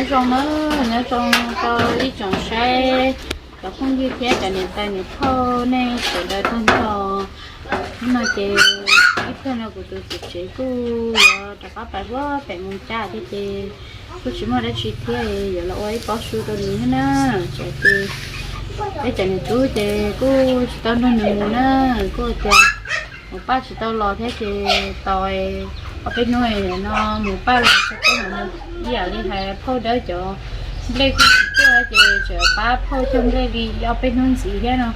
Nyob zoo na, nyob zoo rau ib tsoom saib, cov phooj ywg thiab cov niam tais niam phauj nej sawv daws tag nrho. Hnub no ces ib pliag no kuv tus txiv tsev kuj yuav rov qab pais huab pem Moos Cab thiab ces kuj tsis muaj dab tsi thiab, yuav los ua ib pob su rau nws thiab na. Ces peb cov niam tub ces kuj tsis tau nrog nws mus na, kuj tias mus pab tsis tau los thiab ces tos ob peb hnub no mus pab los tso peb mam mus. Ib yam li hais phauj dawb cov nplej kuj tsis tuaj ces tseem pab phauj cog nplej li ob peb hnub ntxiv thiab no.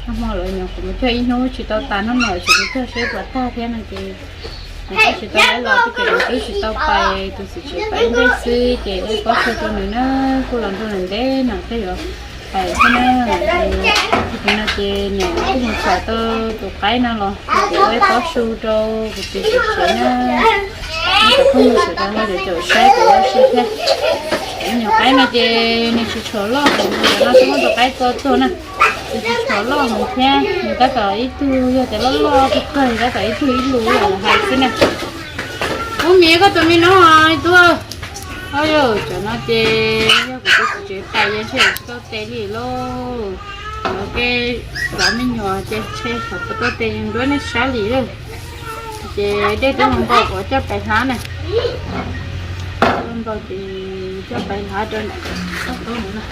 Nag hmo lawv nyuam qhuav mus cog ib hnub tsis tau tas, hnub no tseem mus cog seb puas tag thiab no ces nws kuj tsis tau los, kuj ces nws twb tsis tau pais, tus txiv tsev pais ib ntej xwb ces ua ib pob su rau nws na, kuj los nrog nws ntev no thiaj yuav pais thiab na. Tus no ces niam kuj mus txhom tau tus qaib no los kuv ua ib pob su rau kuv tus txiv tsev na. Cov phooj ywg sawv daws no ces caum saib kuv ua si thiab. Cov me nyuam qaib no ces nws tsis tshua loj, no twb muab tus qaib tua tuag na. Nws tsis tshua loj heev thiab, nws tab tom ib tug yog tias loj loj kawg kawg tab tom ib tug ib lus los hais xwb na. Ub, Mim, koj tus me noob tuaj. Au yog, cov no ces yog kuv tus txiv tsev pais ces ntshe tsis tau tes li lauj. Cov me nyuam ces ntshe xyov puas tau tes, yeej nruab nej saib li lauj. Ces dej twb npau kuv coj pais hlab na. Npau ces coj pais hlab rau ntawm txoj hlab no na.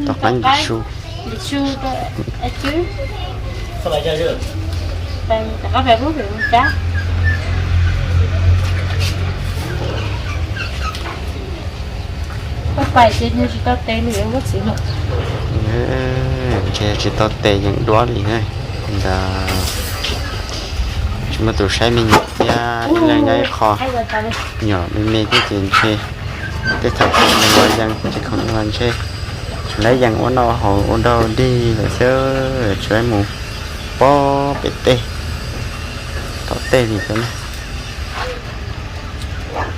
Tom qab ntsis su. Pais ces nws tsis tau tes li ua txiv lawm. Ntshe tsis tau tes yeej duab li na. Ntawd tsis muaj tus saib me nyuam thiab, ib leeg nyob ib qho. Nyuam me me thiab ces ntshe tej thaum khoom los yees, tsis khoom los ntshe tsis laib yees ua noj haus ua nrau dig lawm xwb, tsis laib mus pob pem tej tom tej li thiab na.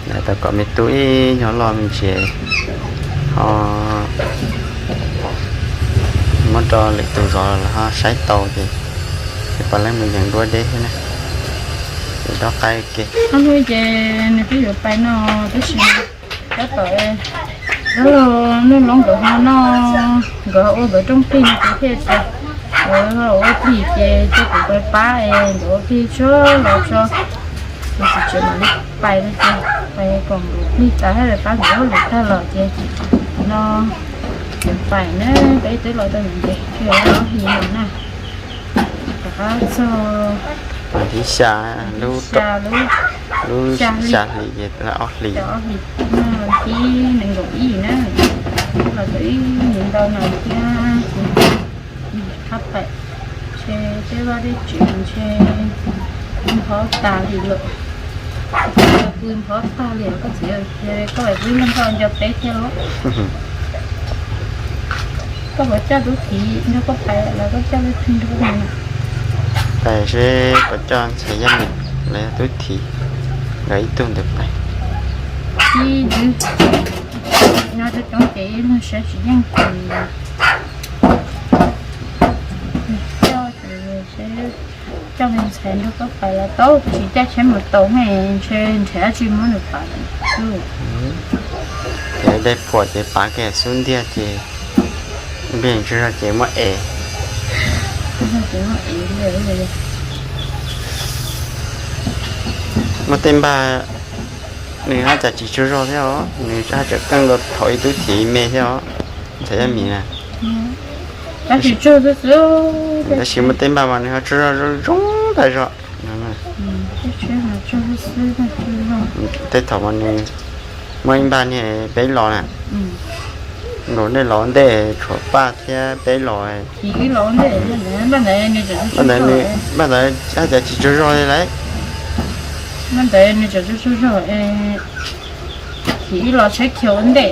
Lawv tau kom me tub ib nyuag loj me ntsis ho muab rau lwm tus zov los ho saib tau ces, ces pab leej mus yees duab deb thiab na. Ces dob qaib ke. Ob hnub ces nws twb yuav pais no tab sis tab tom nws loob nkawd ho noj, nkawd ho ua nkawd rooj plig no ces thiaj tias nkawd ho ua plig ces cia kuv pais pab es nkawd ua plig tsuag los tso, kuv tsis tseem mam li pais no ces pais kom nkawd plig tas thiab pab nkawd ua lus tag los ces no ces pais na, peb twb los tau ntev ntev li ob hlis no na. Rov qab txog lub xya, lub xya hli ces ob hlis, thib nees nkaum ib na, los tau ib hlis ntau no thiab. Qab pais ntshe tej vaj tej tsev ntshe nphob tas li lawm. Pw nphob tag li koj txiv, koj pais pw ib leeg koj nco peb thiab lauj. Koj puas coj tub Thiv nrog koj pais los koj coj leej twg nrog koj pais? Pais seb puas coj Ntxhais Yaj Mim los yog tub Thiv, nkawd ib tug ntawd pais. Ib ntawd nyob coob coob ces ib leeg saib tsis yeej ces coj, coj me ntxhais nrog koj pais los tau, tsis coj tsheb mus tau ne, ntshe nrhiav dab tsi muab nws pav. Ces dej phuam ces pav kiag xub ntiag ces nplig tsis zog ces muab ev. Muaj tej npag nws haj cas tsis tsaug zog thiab os, nws haj tseem keej dua thaum ib tub Thiv me thiab os, Ntxhais Yaj Mim na. Tab sis muaj tej npag mas nws ho tsaug zog zoo zoo tas zog. Tej thaum mas nws muaj ib npag niag peb los na, nkaus dej los ntej tshuav Paj thiab peb los. Npag ntawd, npag ntawd haj cas tsis tsaug zog li lauj. Npag ntawd nws tseem tsaug zog, Thiv ib los tsheb khiav ua ntej,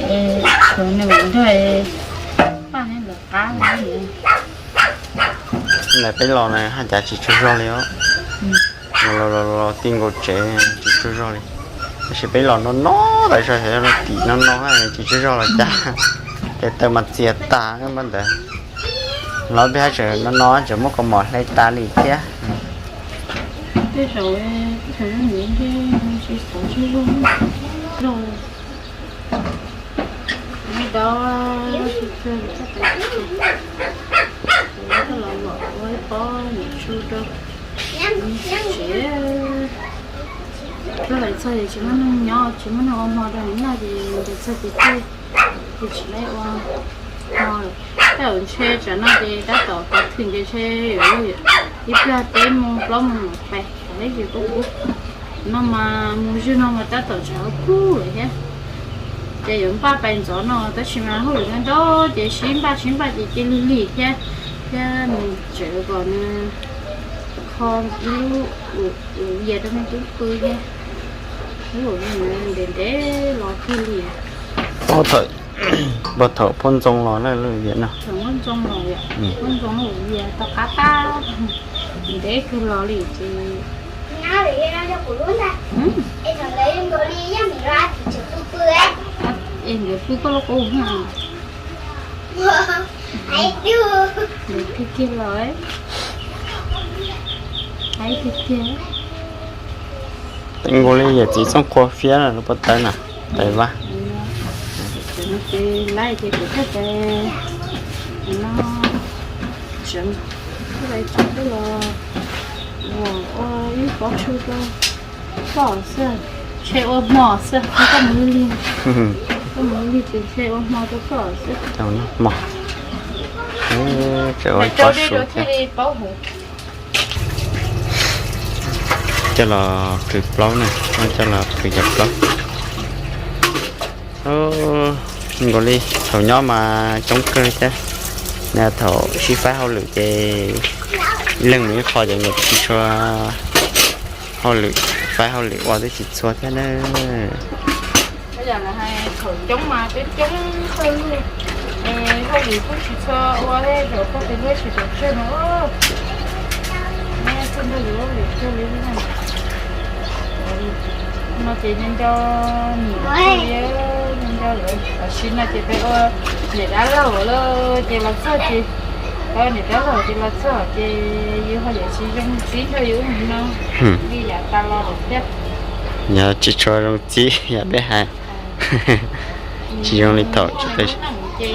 tshuav nws nrog Paj neb lawv qab. Ntawd peb los na haj cas tsis tsaug zog li os. Los los los los ti nkaus tsev tsis tsaug zog li. Tab sis peb los no no tas zog, xyov yog tim no no tsis tsaug zog los cas. Tes taw mas txias tas npaum ntawd. Los peb haj tseem no no tseem muab kaus mom hle tas li thiab. Tuaj lawm txog ces tsis muaj neeg nyob, tsis muaj neeg ua hmo rau noj ces lawv txog ces twb, ces tsis laib ua hmo lawm. Tej zaum ntshe tsam no ces tab tom pov thwm ces ntshe yuav ib pliag peb moos plaub moos mam pais, peb ces kuj kuv no mas mus zwg no mas tab tom tshav kub lawm thiab. Ces yuav npaj pais ntxov no tab sis mas hauj lwm ntau ntau ces sib npaj sib npaj ces cia li lig thiab, thiab mus tsev kom nws kho ib lub ua vias rau nej tub pw thiab. Lub ua vias ntev ntev los kiag li. Puag thaum Phoj Ntxoo los na lub vias no. Phoj Ntxoo los, Phoj Ntxoo ua vias tau qab qab, ntev kawg los li ces. Es nkawd pw koj lub qub. Nkawd pw kiag los, hais tiag tiag. Nkaus li yawm txiv txooj qhua fiab lub pob tawb na, tawv vaj. Ces laib ces kuv thiaj pais no, tseem, thiaj pais tseem tuaj los ua ib pob tshuaj rau koj xwb, ntshe ua hmo xwb, koj mus lig, koj mus lig ces ntshe ua hmo rau koj xwb. Hmo, tseem ua ib pob su thiab. Coj los qhwv plaub na, coj los qhwv cov plaub. Nkaus li thaum nyob mas coob kawg thiab, thaum sib faib hauj lwm ces ib leeg mus ib qho ces nkawd tsis tshua hauj lwm, faib hauj lwm ua twb tsis txhua thiab na. Thaum coob mas twb coob kawg, hauj lwm kuj tsis txhua ua, zaum koj tus hlub tsis tau tsawg no. Neb txawj nrog yus ua lwm kawg li no. No ces nco nco nim kawg li, nco nco lawm. Tam sim no ces peb ua niam dab laug lawm ces los txog ces, niam dab laug ces los txog ces yus ho yuav tsis zoo txib nrog yus ua no li yav tas los lawm thiab. Yog tsis tshua zoo txib yam peb hais, tsis zoo li thaum tsis tau. Ces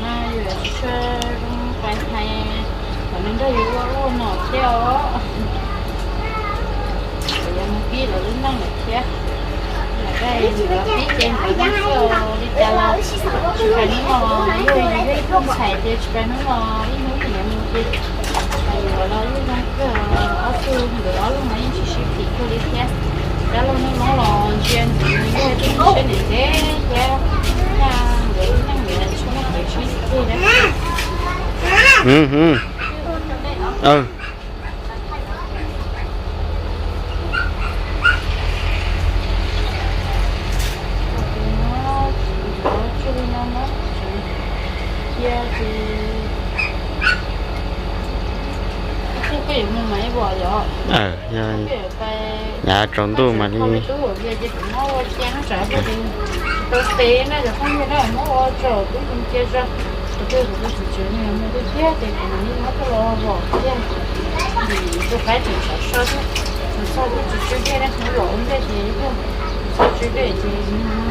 no yus tsis tshua zoo pais hais kom nws nrog yus ua ua no thiab os. Yuav mus pib lawv lub neej lawm thiab. Yog pib ces nkawd zoo xwb li cas los tsis pais hnub no, yog yus yog ib tug ntxhais ces tsis pais hnub no, ib hnub nws yuav mus ces yuav los yeej zoo kawg. Ob tug nkawd ob leeg mas yeej tsis sib phim kawg li thiab. Dab laug Nuj Loob los ntsia ntxim yog ib tug neeg siab ntev ntev thiab, nkawd lub neej nkawd tsis muaj kev sib kig li. Nyav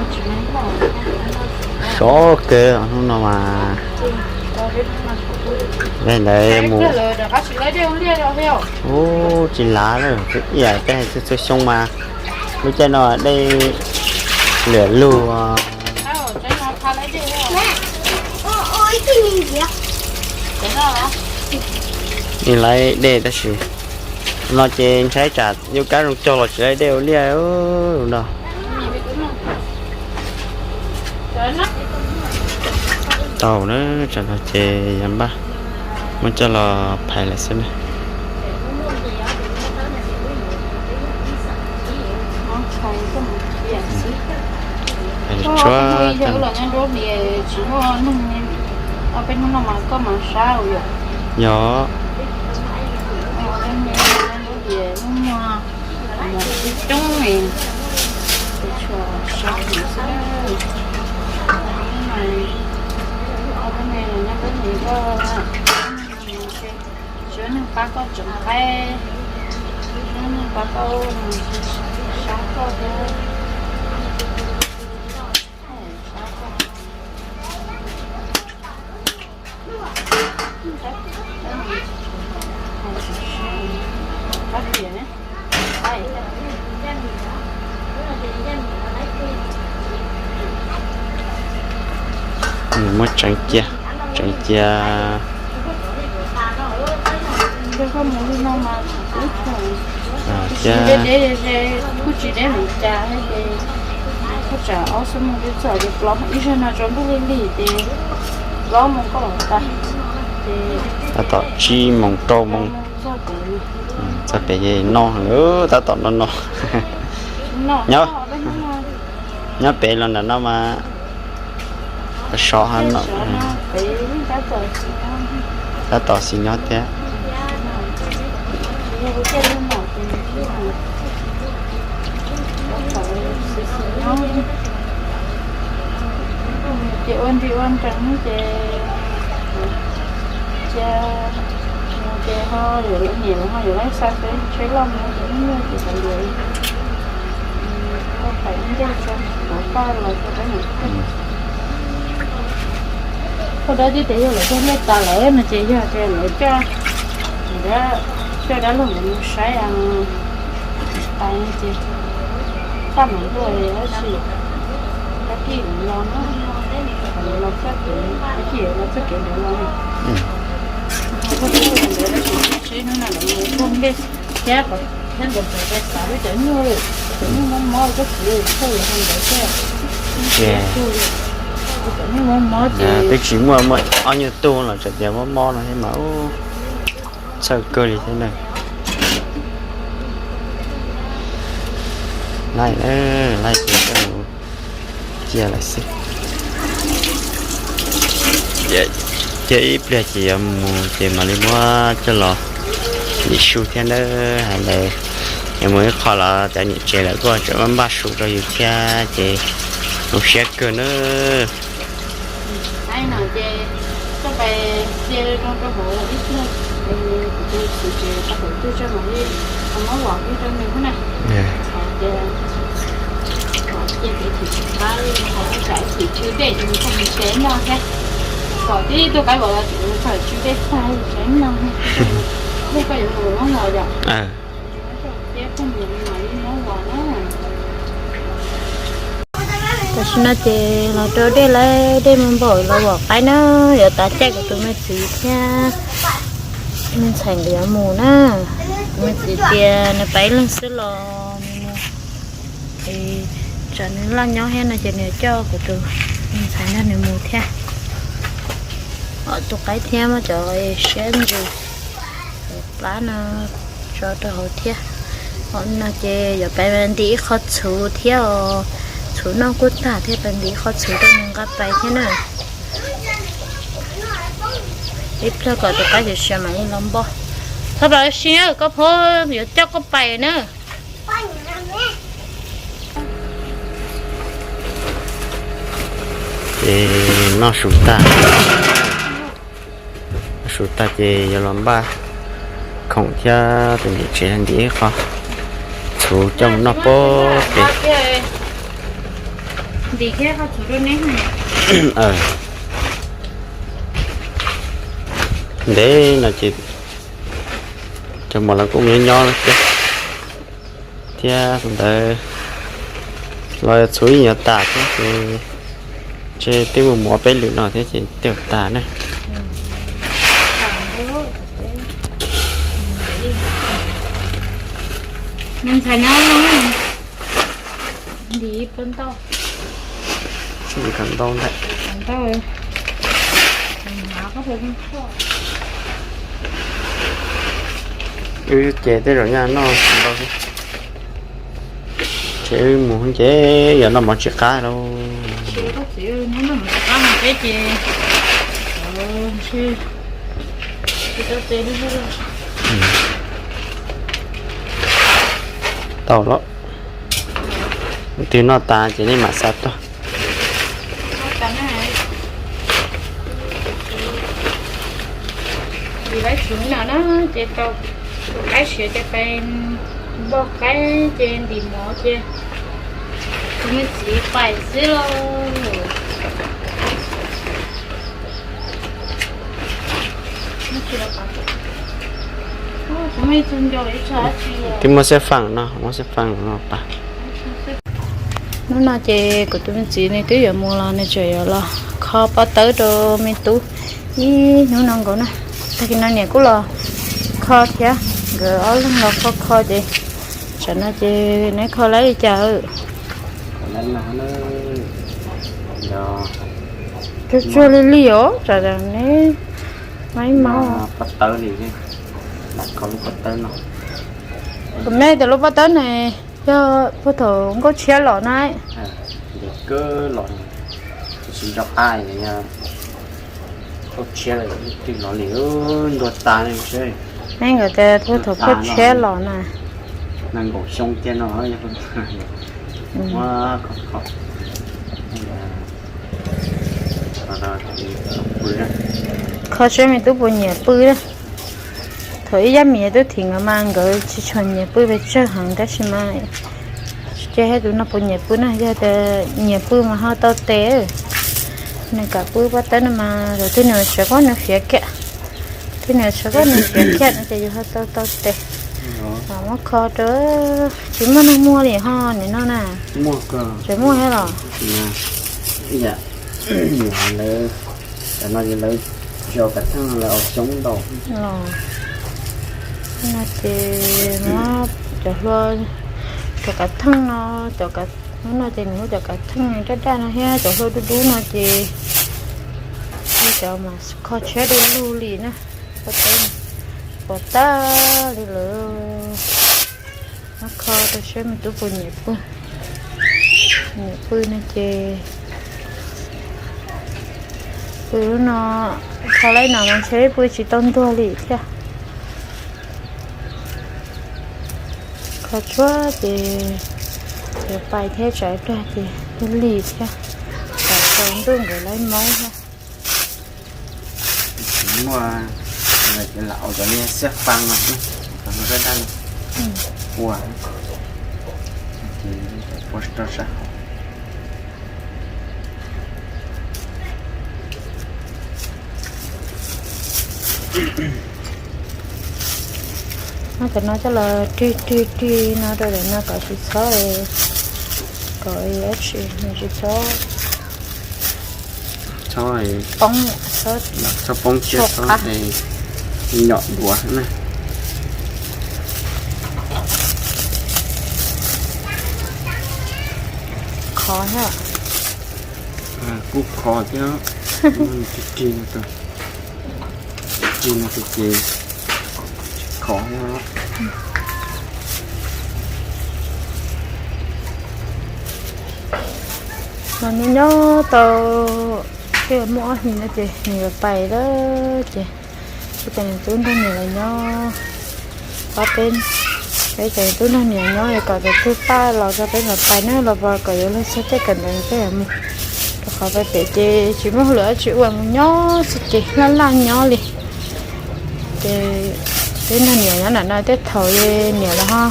tsaus ntuj mas li. Sov kawg hnub no mas. Li ntawd mus. Ub, tsis lav lawm, ib yam tej hais txhua xyoo mas lub caij no dej lwm lug. Yeej laib dej tab sis no ces ntshai tsam yuav kab zoo cog los tsis laib dej ua liaj no. Tau na, tsam no ces yog npaj muab coj los phais lawm xwb na. Phais tshuab. Yog. Coob, coob xwb. Pab koj tseem qaib, pab koj, sab koj thiab. Muab tseev cia, tseev cia. Kuj tsis deb, kuj tsis deb mus cas ces kuj tsam ob xuab moos twb txog ces plov ib zaug no tsaus ntuj lig lig ces plaub moos koj los tag ces tab tom tsib moos rau moos txog pem ces noj, tab tom noj noj. Nyob, nyob pem los nram no mas sov ha no, tab tom xis nyob thiab. Ces ua nri ua nrees ces, ces, ces ho yuav lawv niam ho yuav lawv xa peb tsheb loj mus ces nyuaj ces tau yuav pais ncaj tso, pab los rau peb niam. Koj dab tib tias yog lawv cog nplej tas lawm no ces yog tias lawv coj, coj dab laug mus saib tais no ces taj mam tuaj dab tsi, tab kij los no, los txoj kev, tab kij los txoj kev ntawd los. Tsheb hnub no lawv cog nplej thiab, thiab ntawd pem peb xav lub cov nyuj, cov nyuj mob mob koj txiv, txhawj los ntawd thiab. Cov nyuj mob mob ces twb tsis muaj, muaj ob nyuag tug los tseem tias mob mob no thiab mas. Txhawj kawg li thiab na. Laij, laij ces koj mus cia lawm xwb. Cia ib pliag ces yuav mus ces mam li muab coj los lim su thiab nawb. Hais lawv yuav mus ib qho los cov niam tsev lawv kuj tseem npaj su rau yus thiab ces zoo siab kawg nawb. Aib no ces koj pais cia zoo rau hauv ib pliag, kuv tus txiv ces tau pem twg tso mam li muab los pib rau nws xwb na. Ces cia kev chim tsis qab li, ho tsam chim tsw dej ces nws txog nws tsev no thiab. Kom tib tug qaib vauv los tseem txog tsw dej tag tsev no. Yog koj yuav mus muab los yom. Ces pheej mus mam li muab los na. Tam sim no ces los rau dej lawm, dej muag npaum los vom qaib na, yuav tav caij kuv tus me txiv thiab me ntxhais nkawd yuav mus na. Kuv me txiv tias nws pais ib leeg xwb los nws mus, es tsam nws laj nyob thiab no ces nws coj kuv tus me ntxhais nrog nws mus thiab. Tus qaib thiab muab cov siab ntsws plab no tso rau hauv thiab. Hom no ces yuav pais ntim ib qho txhuv thiab os. Txhuv noj kuj tag thiab, pais ntim ib qho txhuv rau nws nqa pais thiab na. Ib pliag kom tus qaib siav siav mam li los npog. Txhob pais ua si, koj phob yuav coj koj pais na. Ces noj su tag, noj su tag ces yuav los npaj khoom thiab tus niam tsev ntim ib qho txhuv coj mus noj pob pem. Ntev no ces cov muam los kuj nyob nyob thiab, ntawd los txhuv yeej yuav tas thiab ces ntshe twb mus mus ob peb lwm no thiab ces twb yuav tas na. Ntim ib pob ntau. Ntim kom ntau ntawm. Wb ces tej zaum nyaj noj ntau xwb. Ces wb mus ces yuav noj mov tsis qab lauj. Tau los. Twg noj tas ces nej mam xa tuaj. Tsis laib tsis no na, ces rau tus qaib siav ces pais npog qaib ces ntim mov ces tus me txiv pais xwb lauj. Twb muaj xab fam no, muaj xab fam no pas. Hnub no ces kuv tus me txiv nws twb yuav mus los nws tseem yuav los kho pob tawb rau me tub ib hnub no nkaus na. Tag kis no niam kuj los kho thiab, nkawd ob leeg los kho kho ces tsam no ces neb kho laib li cas? Tsuag tsuag li li os, tsam neb maib maub. Kuv me tias lub pob tawb ne yog puag thaum nkauj tshiab los na. Neb nkawd tias puag thaum nkauj tshiab los na. Kho seb me tub puas nyiam pw. Thaum ib yab mis tub thim nkawd mas nkawd tsis tshua nyiam pw pes tsawg heev tab sis mas tsis ces hais tus no puas nyiam pw na, yog tias nyiam pw mas ho tau tes. Nws kam pw pob tawb no mas thaum twg nws sawv koj nws fiav kiag, twg nws sawv koj nws fiav kiag no ces yus ho tau tau tes. Muab kho rau, tsis muaj neeg muag li ho nim no na. Tsis muaj thiab los? Lawv, cov no ces lawv zos kav theej lawv au xyoob ntau. Los no ces muab cov hlua, cov kav theej no, cov, hnub no ces nws muab cov kav theej daj daj no thiab cov hlua dub dub no ces ib cov mas kho tshiab du lug li na. Kho teb, puas tag li lawm. Muab kho rau seb me tub puas nyiam pw. Nyiam pw no ces pw lub no, kho laib no mas ntshe pw tsis tau ntuag li thiab. Kho tshuaj ces yuav pais thiab, tsam ib pliag ces twb lig thiab, tsam tsaus ntuj nkawd laib maub thiab. Muaj lam ua cov niag xiab fab no, cov no daj daj no, ua, ua rau sab hauv. Muab cov no coj los rig rig rig no rau ntawm no kom tsis txhob, kom dab tsi nws tsis txhob poob, txhob poob tshiab, txhob nyom duav na. Qhov thiab. Kuj qhov thiab, rig rig no, rig no ces tsis qhov thiab. Mas nyob nyob tau, twb muaj ob hlis no ces nws yuav pais lawm ces, ua cas nws tub nrog niam lawv nyob, pab peb, peb cov tub nrog niam nyob es kom tus twg pab los rau peb mam pais na, los pom kom yuav luag txog tej kawm ntawv peb mam mus, rau qhov pais pem ces tsis muaj hauj lwm dab tsi ua mus nyob xwb ces laj laj nyob li. Ces peb nrog niam nyob nram no tej thaum niam los ho,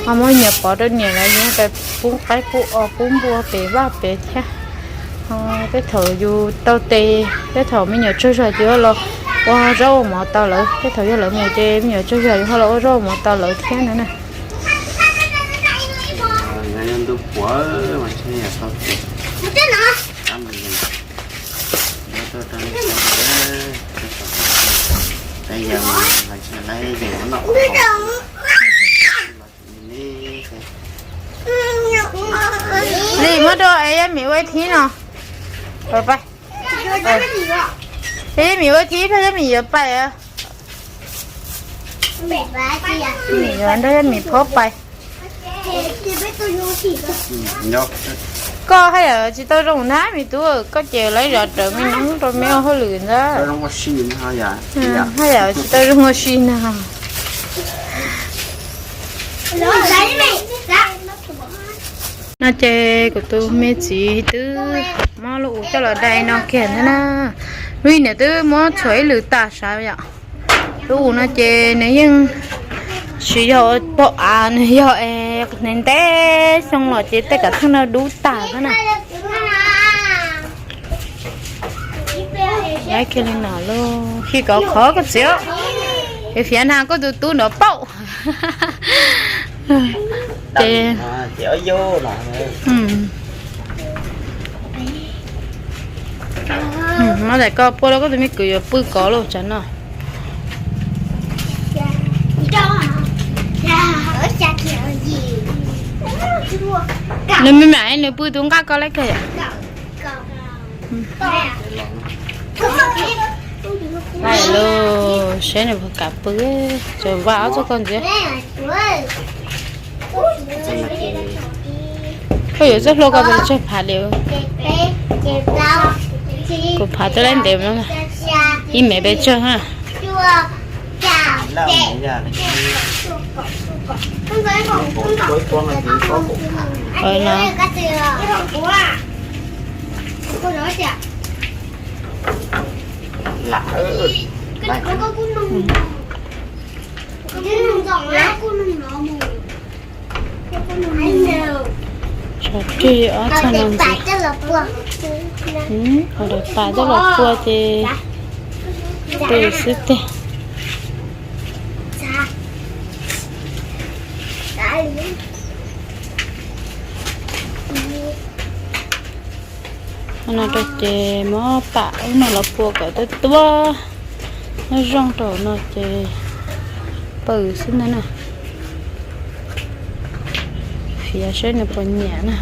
ho muab niam pov rau niam lawv yeej pais pub qaib pub os pub npua pem vaj pem thiab. Tej thaum yus tau tes, tej thaum me nyuam tsaug zog ces los ua zaub ua mov tau lawv, tej thaum yog lawv mus ces me nyuam tsaug zog yus ho los ua zaub ua mov tau lawv thiab no na. Li muab rau es yab mim ua ib thib no. Pais, yab mim ua ib thib, yab mim yuav pais. Yuav nrog yab mim phob pais. Koj haj yam tsis tau zoo na me tub, koj ces lawv zov rawv me noob rau me ua hauj lwm ntag. Haj yam tsis tau zoo ua si na. No ces kuv tus me txiv twb muab lub ub coj los dai no kiag ntag na. Lub niam twb muab txhuam ib lwm tas sav yom. Lub no ces nws yeej tsis yog pom av, nws yog es ntev ntev xyoo los ces tej kav theej no dub tag xwb na. Laib kiag li no lauj, khi kov qhov koj txiv, es fiav na koj tus tub nrov paum. Ces, mm, muab daim koj puab rau koj tus me kwv yuav pw kov lauj tsam no. Nws me me nws pw tus nqaj koj laib kawg yom. Lais lus seb nws puas kam pw, tsuas vam ob txoj koj ntxiv. Koj yuav txoj hlua ko tas tsawg phav li? Kuv phav twb laib ntev, ib mev pes tsawg na. Tsov rig ob txog no ntxiv. Ua daim pam coj los pua ces pw xwb tiag. No rau ces muab pam ub no los pua kom tuab tuab, nyob zoo rau no ces pw xwb ntag na. Fiav saib nws puas nyiam na.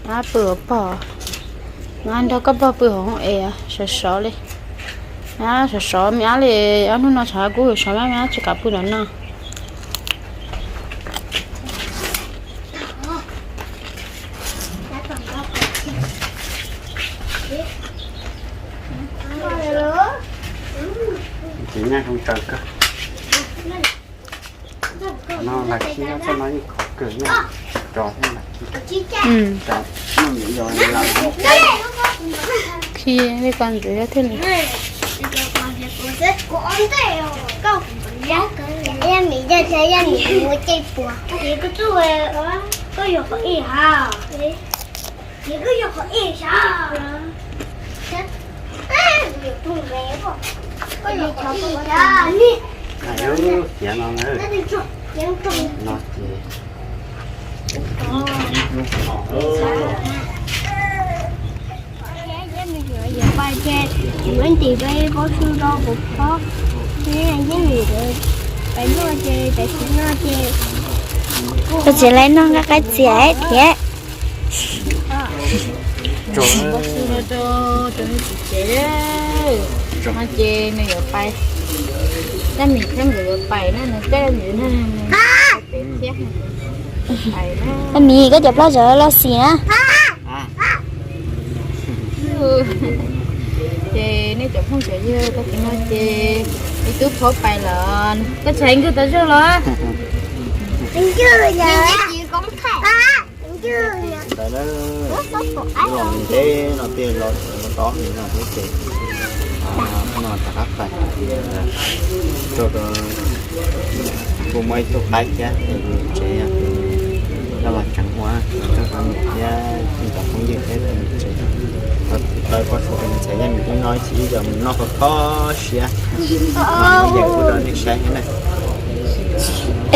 Ab, pw hauv pog, no nrog koj pog pw hauv hoob es sov sov li. Sov sov me ab li, ob hnub no tshav kub sov me ab tsis kam pw nram no. Khi li ko ntxiv thiaj li. Koj txiv laib noj nqaij qaib txias thiab. Ces nws yuav pais, Dab Mis thiab nkawd yuav pais na, nws coj nkawd na, pem thiab. Dab Mis, koj cov plaub zog loj xim na. Ces nej cov phooj cov ywg, tag kis no ces ib tub phaub pais lawm, koj tsis hais nkawg tas zog los? Ntawd na, los ntev no tiag los tod no thiab ces no rov qab pais, rau kuv muaj ib tug qaib thiab, tsev loj los tseem ua rau niam thiab cov phooj ywg thiab tsev. Tau pob tsuas rau tsev, yog nws twb noj ib tsis ib zaug mus noj kho kho siab, yeej kuj rau nej saib thiab na.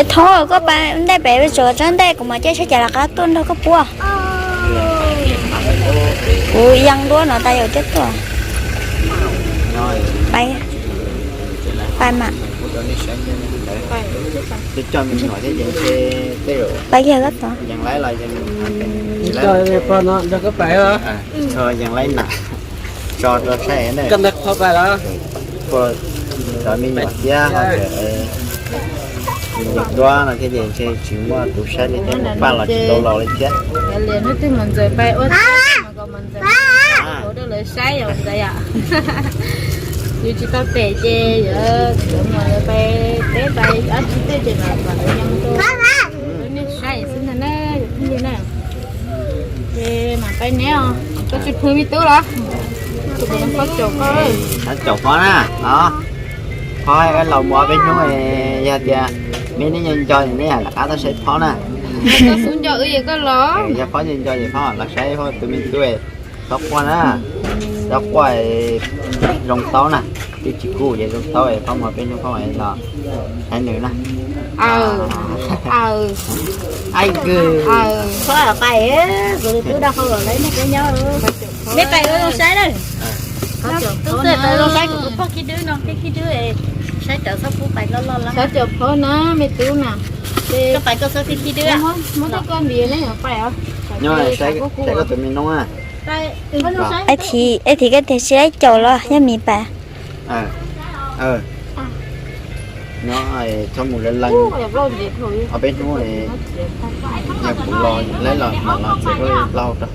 Es thov koj pais ntej pem tsuas tsob ntej kuv mam caij tsheb cav lawv qab tuaj nrog koj puab. Kuv yees duab no tas yuav coj tuaj. Pais, pais mas. Pais kiag koj tod. Yees laib na, tso rau saib na. Cov me nyuam thiab ho tseem duab no thiab ces ntshe tsis muaj tus saib li thiab, mus paj los tsis tau los li thiab. Ntxawm pais ua teb mas kom mus ntxawm ua rau lawv saib yom ntxawm yom. Yus tsis tau pem ces yuav, yuav mus pais teb pais ob tsis tej ces mam kom lawv yees rau nej saib xwb ntag na, yus phooj ywg na. Ces mam pais neb os, koj tsis pw me tub los? Phob caum phob na, los phob los mus ob peb hnub, yog tias mej neb nco nco es neb rov qab tuaj saib phob na. Koj xub nco wb es koj los. Yog phob nco nco es phob los saib phob tus me tub, txhob quaj na, txhob quaj, zoo taub na, twb tsis kub ces zoo taub es phob mus ob peb hnub phob mam los saib nws na. Aw, aw, aw, phob pais, kuv tus tub dab qhuas los lawv neb kuv nyob, neb pais ua zoo saib na. Tub txawj pais zoo saib kuv tus phob khib dwb no, khib dwb, saib rawv txhob pub pais loj loj lawm. Xav caum phob na me tub na. Koj pais koj txhob khib khib dwb, muab tej koj ntiav neb yuav pais os. Nyob saib koj tus me noob. Ib thiv koj tias tsis laib caum los yog mis pais. Nyob txhob mus lawv lees, ob peb hnub yog kuv los laib los mam los txiav plaub rau.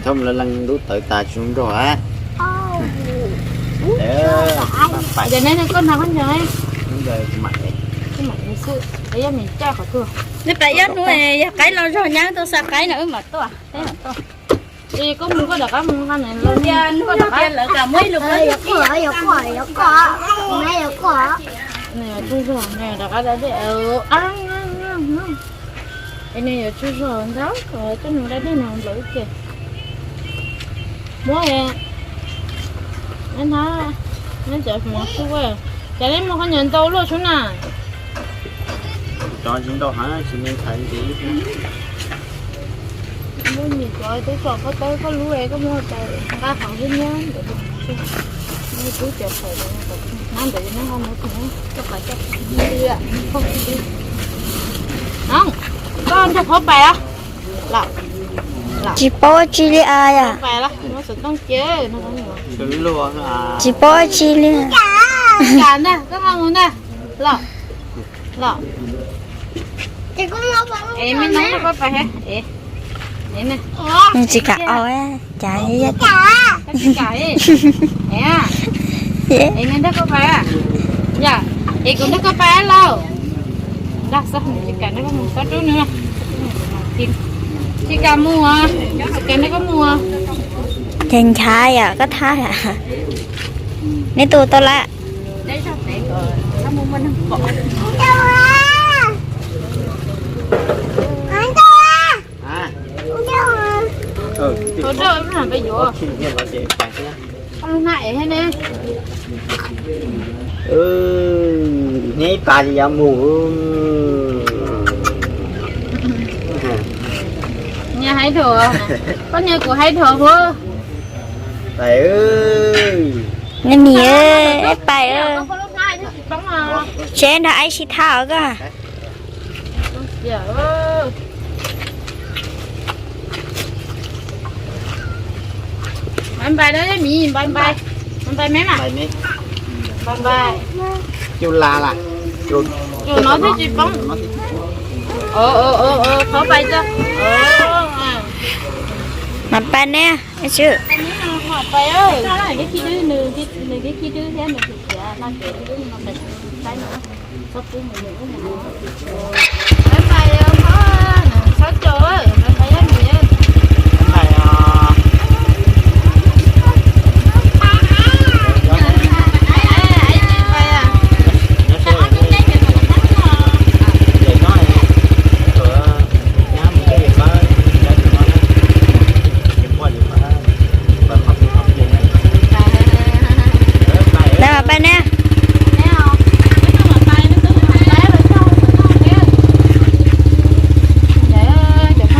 Txhob mus lawv lees, lub tawv tas tsis zoo nraug a. Neb pais ib hnub yog qaib los zog nyab tuaj xa qaib no wb mam tuaj. Koj mus koj rov qab mus nqa nws los, koj rov qab. Nws yuav tsaug zog, nws rov qab da dej. Es nws yuav tsaug zog ntag, koj nws da dej no nplaum ib ce. Muab, neb cov mos sub, cas neb muag qhov nyuag ntau luaj sub na. Cov tsis ntau heev, tsis me ntxhais ntxiv. Muab nyuam cov twb tso koj tawb koj lub es koj muab nqa hauv xwb nyab ntawd. Tub cov phom hnab ntawd neb ho muab tus koj nrog qhov pais os. Tsis paub tsi li as. Tsis paub tsi li. Los, los. Es me noob koj pais, es nws tsis kam au, cas tsis kam. Es nws nrog koj pais, yog, es kuv nrog koj pais lauj. Nrog xwb, nws tsis kam nrog koj mus, koj rub nws. Tsis kam mus, tsis kam nrog koj mus. Ces nchav yom, koj thab. Neb tus tau lawm. Neb pais li yuav mus. Nyias hais dhuav, koj nyias kuv hais dhuav puab. Neb nim pais, tsev nrog aib sib thab os koj. Npais npais, npais npais, npais npais me mas. Npais npais. Cus las las, cus no thiaj tsis poob. Thov pais tso. Mas pais neb, tswb. Pais, nws khib dwb thiab nws khib khiav no ces khib dwb no pais saib no. Txhob pub mus nws ub mus no. Pais pais, txhob caum, pais pais yog nws. Pais mas pais ne. Cov phooj ywg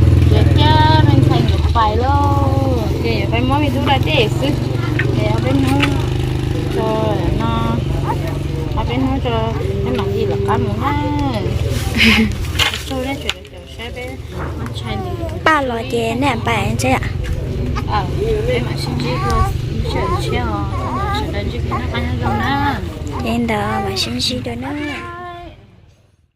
no ces yuav coj me ntxhais nkawd pais lauj, ces yuav pais muab me tub da dej xwb. Ces ob peb hnub tso no, ob peb hnub tso peb mam li lawv qab mus na. Tsaug nej tseem caum saib peb. Paj los ces nej pais ntse. Peb mam sib ntsib dua sawm tshiab os, sawv daws ntsib kev noj qab nyob zoo na. Li ntawd mam sib ntsib dua na.